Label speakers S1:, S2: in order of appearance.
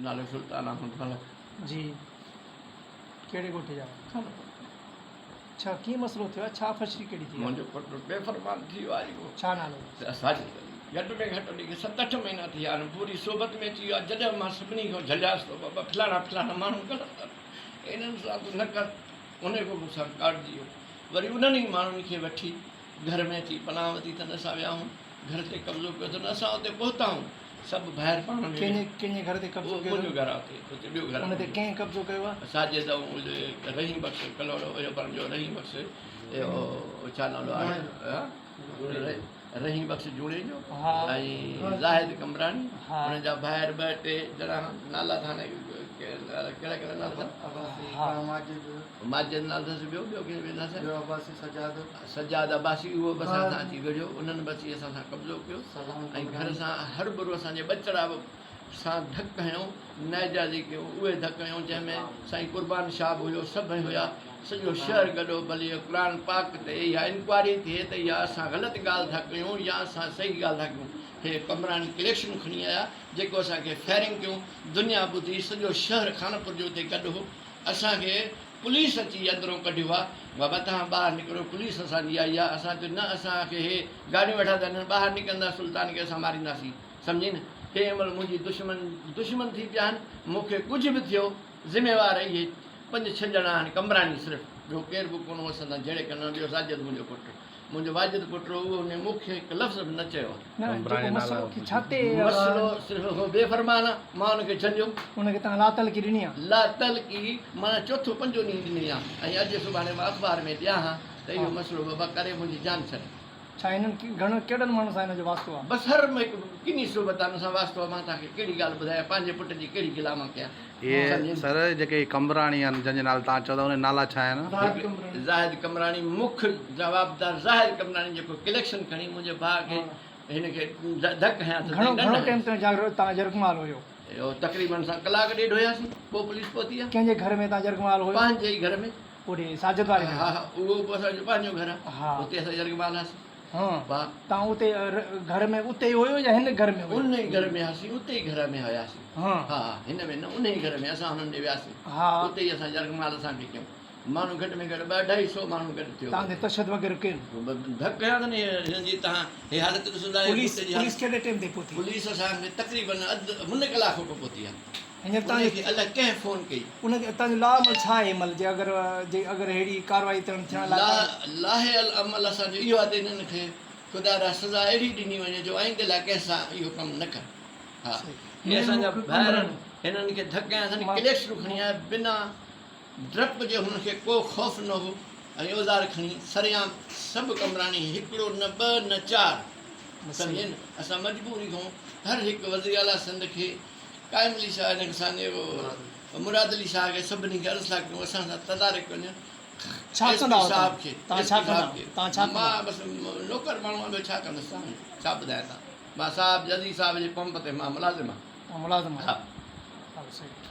S1: نالو سلطان احمد ملڪ.
S2: جي ڪهڙي ڳوٺ جا؟
S1: خانپور.
S2: ڇا ڪيئن مسئلو ٿيو آهي ڇا فشري ڪهڙي ٿي آهي؟
S1: منهنجو پٽ بي فرمان ٿي ويو آهي جيڪو.
S2: ڇا نالو اٿس؟
S1: ساجد علي. گهٽ ۾ گهٽ ان کي ست اٺ مهينا ٿي ويا آهن پوري صحبت ۾ اچي ويو آهي جڏهن به مان سڀني کان جهلياس ته بابا فلاڻا فلاڻا ماڻهو غلط آهن انهن سان تون نه ڪر ان کان مون سان ڪاٽجي ويو وري انهن ئي ماڻهن کي وٺي گهر ۾ اچي پناهه ورتي اٿن اسان ويا آهيون گهر تي قبضو ڪيو اٿن اسان اتي پهتا آهيون سڀ ڀائر پاڻ ۾
S2: ڪنهن جي ڪنهن جي گهر تي قبضو ڪيو
S1: منهنجو گهر آهي اتي اتي ٻيو گهر
S2: ان تي ڪنهن قبضو ڪيو آهي؟
S1: ساجد ۽ رحيم بخش ڪلهوڙو اهو پنهنجو رحيم بخش اهو ڇا نالو آهي رحيم بخش جوڻيجو ۽ زاهد قمبراڻي انهن جا ڀائر ٻه ٽي ڄڻا نالا ته هاڻي ڪهڙا ڪهڙا نالا اٿن ماجد نالو اٿس ٻيو ٻيو ڪنهن نالو اٿس
S3: عباسي سجاد
S1: سجاد عباسي اهو به اسان سان اچي وڙهيو انهن به اچي اسان سان قبضو ڪيو ۽ گهر سان هر برو اسان جي ٻچڙا به سان ڌڪ هنيو ناجائزي ڪيو اهي ڌڪ هنيو جنهن ۾ سائين قربان شاهه به هيو سڀ هيا سڄو شهر گڏ هو ڀلي قرآن پاڪ تي اها انڪوائري ٿئي ته اها اسان غلط ڳالهه ٿا ڪيون يا اسان صحيح ڳالهه ٿا ڪيون هي قمبراڻي ڪليڪشنون کڻي آيا جيڪو اسان کي فائرنگ ڪيون دنيا ٻڌي سڄو شهر خانپور جو اتي گڏ هو اسان کي پوليس اچي اندرون ڪڍيو آ بابا توهان ٻاهر نڪرو پوليس اسان جي آئي آ اسان چيو نه اسان کي هي گاڏيون ويٺا ته ٻاهر نڪرندا سلطان کي اسان مارينداسين سمجهين هي عمل منهنجي دشمن دشمن ٿي پيا آهن مون کي ڪجهه به ٿيو ذميوار اهي پنج ڇهه ڄڻا آهن قمبراڻي صرف ٻيو ڪير به ڪونه هو اسان سان جهيڙي ڪرڻ ٻيو ساجد منهنجو پٽ منهنجو واجد پٽ هو اهو هن مون کي هڪ لفظ به نه چيو آهي.
S2: نه جيڪو مسئلو کي ڇا تي
S1: مسئلو صرف هو بي فرمان آهي مان ان کي جهليو.
S2: ان کي توهان لا تلقي ڏني آهي.
S1: لا تلقي معنيٰ چوٿون پنجون ڏينهن ڏني آهي ۽ اڄ سڀاڻي مان اخبار ۾ ڏيان ها ته اهو مسئلو بابا ڪري منهنجي جان ڇڏ.
S2: ڇا هنن گهڻن ڪهڙن ماڻهن سان هن جو واسطو آهي؟
S1: بس هر هڪ ڪني صحبتان سان واسطو آهي مان توهان کي ڪهڙي ڳالهه ٻڌايان پنهنجي پٽ جي ڪهڙي گلا مان ڪيان.
S4: اهي سر جيڪي قمبراڻي آهن جن جي نالي توهان چئو ٿا انهن جا نالا ڇا آهن؟
S1: زاهد قمبراڻي مک جوابدار زاهد قمبراڻي جيڪو ڪليڪشن کڻي منهنجي ڀاء کي هن کي ڌڪ هنيا اٿس
S2: گهڻو گهڻو ٽيم تائين توهان يرغمال هيو؟
S1: اهو تقريبن اسان ڪلاڪ ڏيڍ هياسين پوء پوليس پهتي آهي.
S2: ڪنهن جي گهر ۾ توهان يرغمال هيو؟
S1: پنهنجي ئي گهر ۾.
S2: اوڏي ساجد واري ۾؟
S1: ها ها اهو به اسان جو پنهنجو گهر آهي اتي اسان يرغمال هئاسين.
S2: ها توهان اتي گهر ۾ اتي ئي هيو يا هن گهر ۾ هيو؟
S1: ان ئي گهر ۾ هئاسين اتي ئي گهر ۾ هياسين.
S2: ها
S1: ها هن ۾ نه ان ئي گهر ۾ اسان هنن ڏي وياسين.
S2: ها
S1: اتي ئي اسان يرغمال اسان کي ڪيون. ماڻهو گهٽ ۾ گهٽ ٻه اڍائي سو ماڻهو گڏ ٿيو.
S2: توهان تي تشدد وغيره ڪين؟
S1: ڌڪ هنيا اٿن هنن جي توهان هي حالت ڏسندا
S2: پوليس پوليس ڪهڙي ٽيم تي پهتي؟
S1: پوليس اسان کي تقريبن اڌ منو ڪلاڪ کان پوء پهتي آهي.
S2: هينئر توهان
S1: ان کي الائي ڪنهن فون ڪئي.
S2: ان کي توهان جو لا عمل ڇا آهي مل جي اگر جي اگر ههڙي ڪارروائي ٿيڻ ٿيڻ لاء
S1: لا لاهه العمل اسان جو اهو آهي ته انهن کي خدا را سزا اهڙي ڏني وڃي جو آئيندي لاء ڪنهن سان اهو ڪم نه ڪن. ها هي اسان جا ڀائر آهن هنن کي ڌڪ هنيا اٿن ڪليڪشنون کڻي آيا بنا ڊپ جي هنن کي ڪو خوف نه هو ۽ اوزار کڻي سرعام سڀ قمبراڻي هڪڙو نه ٻه نه چار سمجهين اسان مجبوري کان هر هڪ وزير اعليٰ سنڌ کي قائم علي شاهه هن اسان جي مراد علي شاهه کي سڀني کي عرض ٿا ڪيون اسان سان تدارڪ وڃ
S2: ڇا
S1: ايس
S2: ڪندا
S1: پي
S2: آهيو
S1: صاحب کي
S2: توهان
S1: ايس
S2: ڇا
S1: پي
S2: ڪندا
S1: صاحب کي
S2: توهان ڇا ڪندا
S1: مان بس نوڪر ماڻهو آهيان ٻيو ڇا ڪندس توهان کي ڇا ٻڌايان توهان مان صاحب جزي صاحب جي پمپ تي مان ملازم آهيان
S2: توهان ملازم آهيو
S1: ها
S2: ها صحيح.